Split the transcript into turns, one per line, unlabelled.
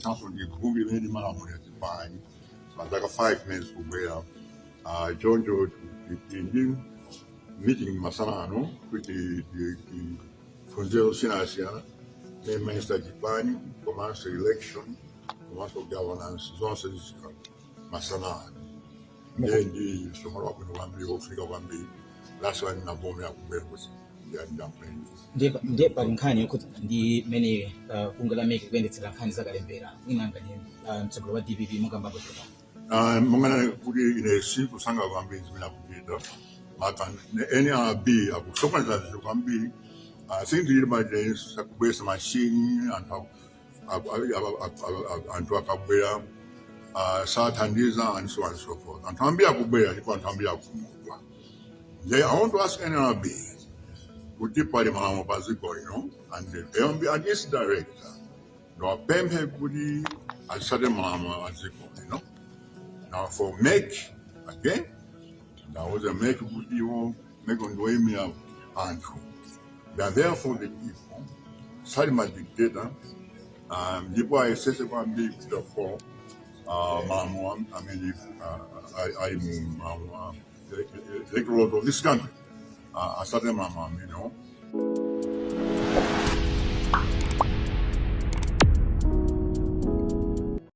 Council ndi bungwe limene limalamulira chipani mazaka 5 minutes kubwera. Choncho tili ndi meeting masana ano kuti tiphunzire zosiyanasiyana mmene chipani komanso election komanso governance, zonse zichitika masana ano. Ndiye ndi msonkhano wabwino kwambiri, wofunika kwambiri. That's why ndinavomera kubwera kuti ndiyankhule.
Ndiye pali nkhani yokhudzana ndi mmene bungwe la MEC kuyendetsera nkhani zakalembera. Mwina ngati mtsogoleri wa DPP mukambapo chotani?
Mongana kuti ine sikusangalala kwambiri zimene akuchita maka NRB, akusokoneza zinthu kwambiri. Sindili majensi akubwesa machine, anthu anthu akabwera sathandiza and so on and so forth. Anthu ambiri akubwera ndipo anthu ambiri akumudwa. Nje I want to ask NRB kuti pali malamulo pa dziko lino and the NRB and its director, ndiwapemphe kuti asate malamulo a dziko lino. Now for MEC again, ndawuza MEC kuti iwo MEC ndiwoyimira anthu. They are there for the people, sali ma dictator. Ndipo ayesese kwambiri kuchita for malamulo amene ali mu malamulo, electoral laws of this country. Asate malamulo amenewo.